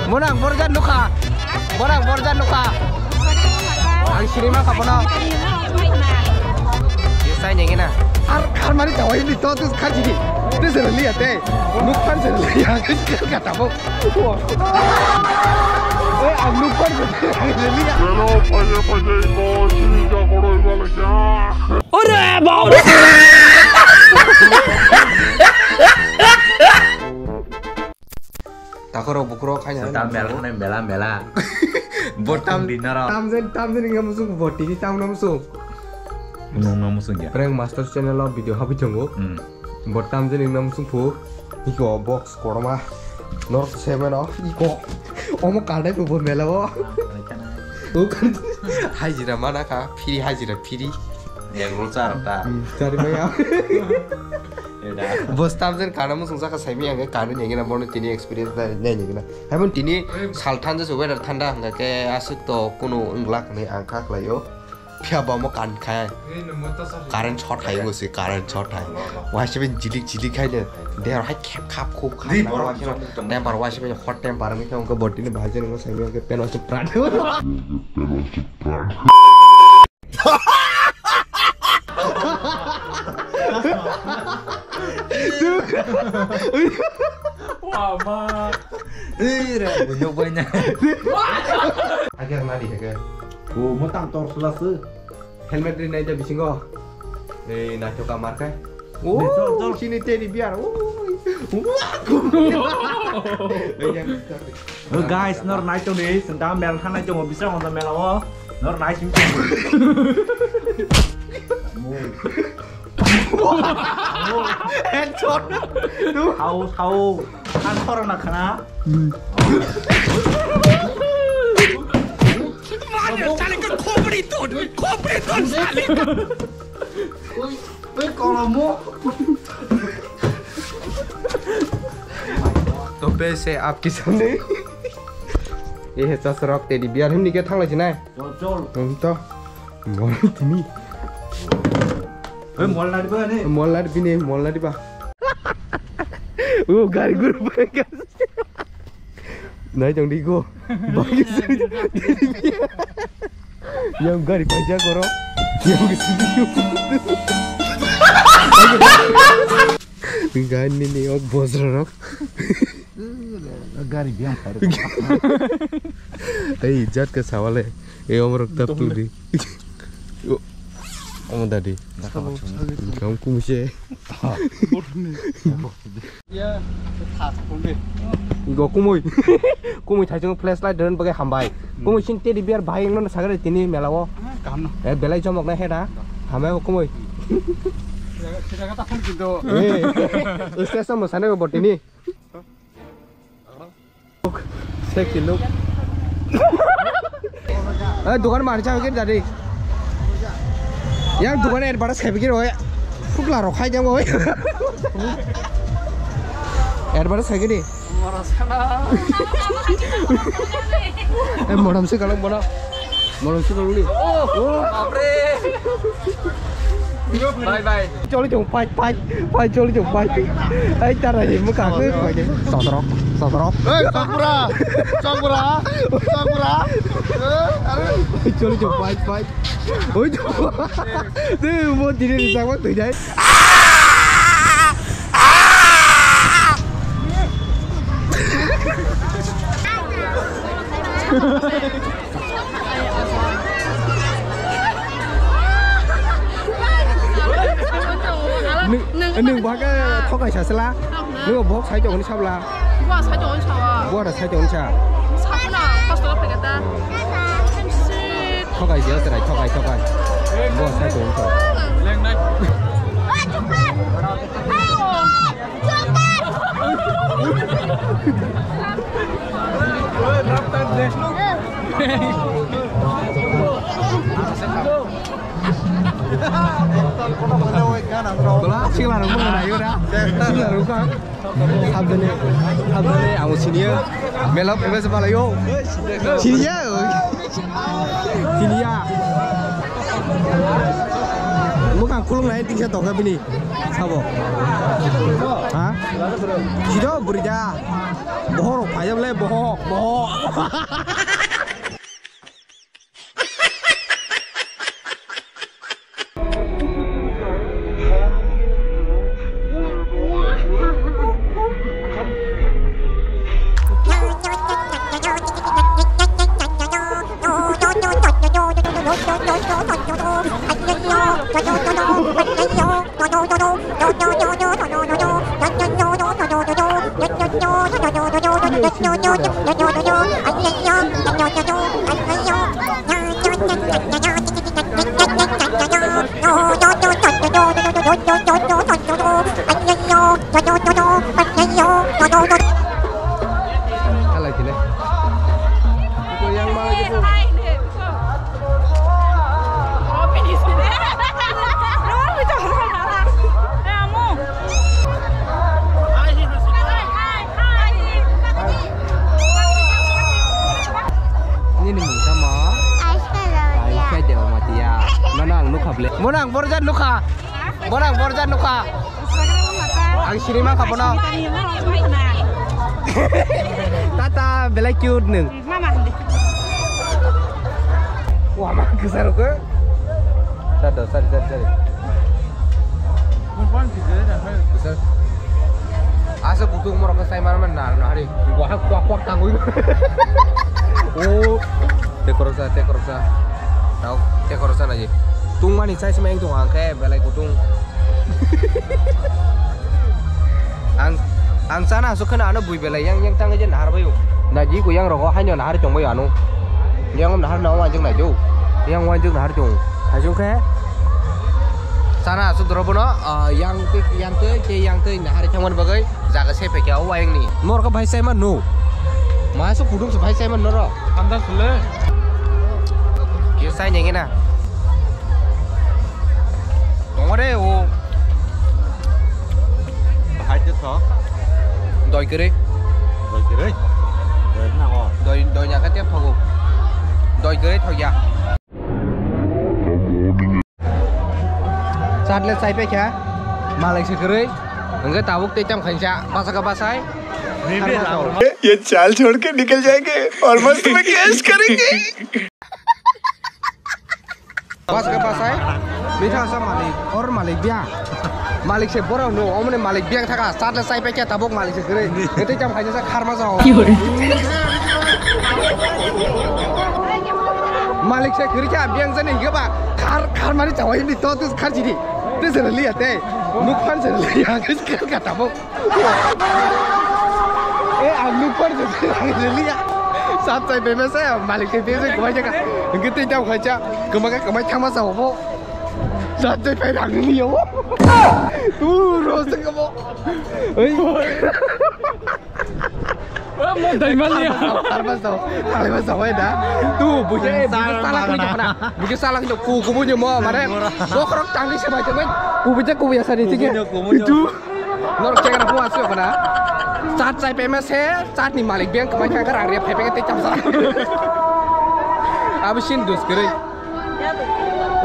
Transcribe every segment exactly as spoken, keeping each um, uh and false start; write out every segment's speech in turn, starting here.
Bono ang borjak nukha. Bono ang borjak nukha. Ang sini ma kha bono. Kisai nengena. Ar kharmani tawai ni to tus khaji. Tus rali ate. Nukpan se rali ya. Kata bo. Oi, ang nukpan se rali ya. Hello, phaje phaje ko sini ja koroi bala ja. Ore baba. Takhorok bukhurok khaina. Tam mela khanai mela mela. Bo tam dinner. Tamjen tamjen inga musung bo tini tam na musung. Nung na musung ya. Prank Master channel o video habi tongo. Hmm. Bo tamjen inga musung phu. Iko box korma. North seven o iko. Omo kaldai phu bo mela o. Hajira mana kha, free hajira free. Egg roll char ta. Hmm, chari maya. Bo stamp jen kana musung saka saimi ang kana nengena bono tini experience na nengena. Haibon tini sal thanja se weather thanda hanga ke aswk to kunu wnglak hinwi ang kha khlaio. Phiya bo omo kan khai. Current short hai bo se current short hai. Wah se ben jilik jilik hai de. Der hai khep khap khop khap. Temper wah se ben hot temper ni khe botini bahai jen saimi ang ke pen wah se pran. Wah, ma. Ih, re, bunyok bai na. Hake nadi hake. Oh, motang tor sula se. Helmet ri nai da bisingo. Ei, naithok amar kai. Oh, chol, chol. Chini teddy bear. Oh. Wah. Ei, yang, Oh, guys, nor nai tong di, senda mel thanai tongo, bisa ngonda mel o. Nor nai sing tong. Headshot. Hau, hau. Kan thor na khana. Mother, sale ka khopri to, khopri to, sale ka. Oi, oi, kolomo. To pe se aap ki samne. Ye hai sasarok teddy bear himni ke thanglai sinai. Chol, chol. Hmm, to. Mol tini. Oi, mol nadi ba ne? Mol nadi bini, mol nadi ba. Oh, gari guru ba. Nai tong di go. Bagi sini. Yang gari pajak oro. Yang sini. Gani ni ok bosra rok. Gari biang phai. Ei jat ka sawale. Ei omrok tap tu di. Omo dadi. Kamu kumse. Ya, thas kumbe. Go kumui. Kumui thaisung flashlight don bagai hambai. Kumui sing teddy bear bai engno sagare tini mela o. Kaham no. Eh, belai chomok na heda. Hambai kumui. Sida kata phone kintu. Eh, station mo sane go botini. Sexy look. Eh, dukan mari chao ke dari. Yang dukan advertise khai bikir oi. Pukla rok khai jang oi. Advertise khai gini. Eh, modam se kalang bona. Modam se kalang ni. Oh, bapre. Bye bye. Choli chong pai pai pai choli chong pai. Ai tara ni muka ke pai de. Sotrok sotrok. Hey, chokpura, chokpura, chokpura. Eh, are. Choli chong pai pai. Oi chong. Tu mo diri ni sama tu jai. Nung bahai khe thokai sasela. Nung box sai tongoni sabla. Buah sai tongoni sawa. Buah da sai tongoni sa. Sabuna hospital phai kata. Thokai sia serai thokai thokai. Buah sai tongoni sa. Lengnai. Sikla rok mung na yo da. Sikla rok ka. Sabjani, sabjani ang siniya. Melok ebe se balayo. Siniya. Siniya. Mukang khulung nai tingsa tokha bini. Sabo. Ha? Jido burida. Bohok phayam le bohok, bohok. Halai kile. Ito yang mana gitu? Nini mung tamo? Aisha Dewa Matia. Mana ang nukha ble? Mana ang borjan nukha? Mana ang borjan nukha? Ang sini mangkha bono. Tata belai cute nung. Mama hande. Wah, mama kesar ke. Sado, sari, sari, sari. Besar. Asa butuh umur ke saya mana mana nari. Wah, kuak kuak tangui. Oh, tekorsa, tekorsa. Tau, tekorsa lagi. Tung mani saya semua yang tung angke belai kutung. Ang, ang sana asuk kena ano bui belai yang, yang tang aja nahar bayu. Naji ku yang rokok hanya nahar cong bayu anu. Yang nahar na wajeng najo. Yang wajeng nahar cong. Hajung ke. Sana asuk dorobono, ah, yang tui, yang tui, ke yang tui nahar cong bagai jaga se peke o wayang ni. Nor ka bhai sai man no. Masuk kudung se bhai sai man noro. Anda sule. Kyo sai nyengena. Tongore o. Bahai te tho. Doi kere. Doi kere. Doi na o. Doi, doi ya ka te thogo. Doi kere thogya. Chatle chai pekha. Malai se kere. Hingke tabuk te tam khansa. Basa ka basai. ये चाल छोड़ के निकल जाएंगे और मस्त में ऐश करेंगे। Bas ke basai, mithang sa malik, or malik biang. Malik se borok no, omne malik biang thaka, sat le sai pekya tabok malik se kere. Ete jam khaja sa kharma sa ho. Malik se kere kya biang jani higa ba, khar, khar mani chawai ni to, tus khar jidi. Tus rali ate, nuk phan se rali ya, khar ka tabok. Eh, ang nuk par je, ang je liya. Sat chai bebe sa, malik se bebe kumai jaga. Engke te jam khacha, kumai ka kumai thama sa hobo. Sat chai pai rang ni yo. Tu ro se kamo. Oi. Mo dai mal ya. Harba sa, harba sa, harba sa, oi da. Tu buje, buje sala kini jokna. Buje sala kini ku, ku buje mo, mare. Bokrok tangni se bai te bai. Ku buje ku ya sani tike. Ku buje, ku buje. Tu. Norok chekra phung aswk khna. Chat chai phaima se, chat ni malik beng kwmai kha rang ria phai phai tei chamsa. Abo sin dus kwrwi.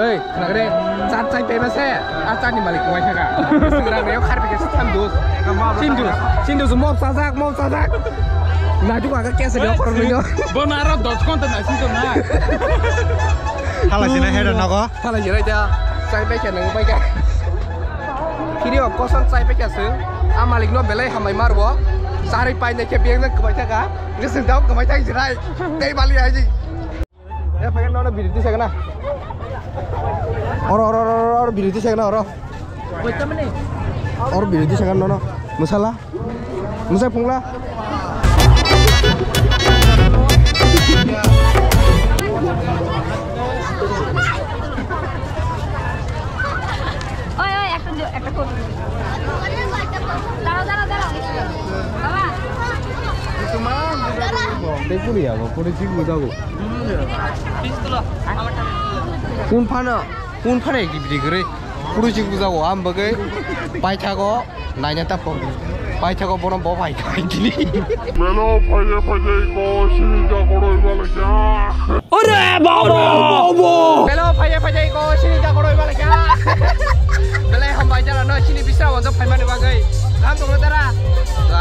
Ei, khna kre, chat chai phaima se, a chat ni malik kwmai kha. Rang ria khar phai kha sam dus. Sin dus, sin dus mob sajak, mob sajak. Naju aga kesa dia khorok nyo. Bono aro dos konta na sin to na. Hala sina hero nogo. Hala sina ja. Chai phai kha nang phai kha. Kiri o koson chai pekya se. A malik no belai hambai mar bo. Chari pai ne khe beng kwbai thaka. Ngising dau kwbai thai jirai. Tei bali aji. E pakai nono biriti sagana. Oro, oro, oro, oro, biriti sagana oro. Oro biriti sagana nono. Masala. Masai phungla. Oi, oi, ekta jo, ekta kor. Dara, dara, dara. Baba. Tei kuri abo, kuri chik bujago. Kun phano, kun phano ekti bidi giri. Kuri chik bujago, am bagai. Paithago, naina ta phone. Paithakgo bono bo bai khai dili. Belo phaide phaide ko sini jakoroi balakya. Ore baba! Belo phaide phaide ko sini jakoroi balakya. Belai hambai jala no sini bisra wanjak phaimani bagwi. Gam tongna dara.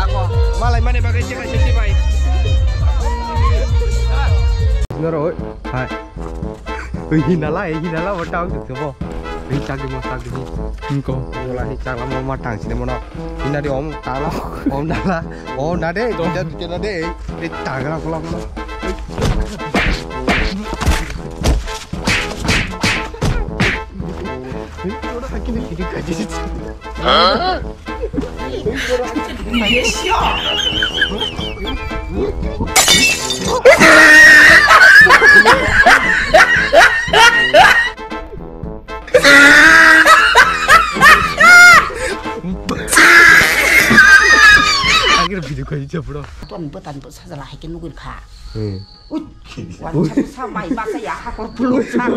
Ako malai mani bagwi chekha chekhi bai. Noro hai. Ui hinala, hinala, wata ang tuh bo. Ui chak di mo, chak di. Engko. Wala hi chak lama ma tang sini mono. Hina di om tala, om dala, om dade, duja duja dade. Eh tagla kula kula. Akhir video kau jawab bro. Tuan betan be saja lah ke nugul kha. Hmm. Ui, wan sa mai ba sa ya hakor pulung sa.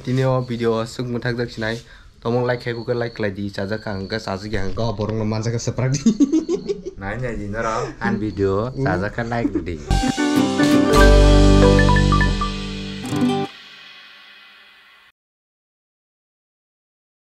Tini o video suk muthak jak sinai. Tomong like khai kuke like khlai di, chajak kha hwnkhe chajak ya hwnkhe o borok no manjak khe swprak di. Nai nai di norok, an video chajak khe like rw di.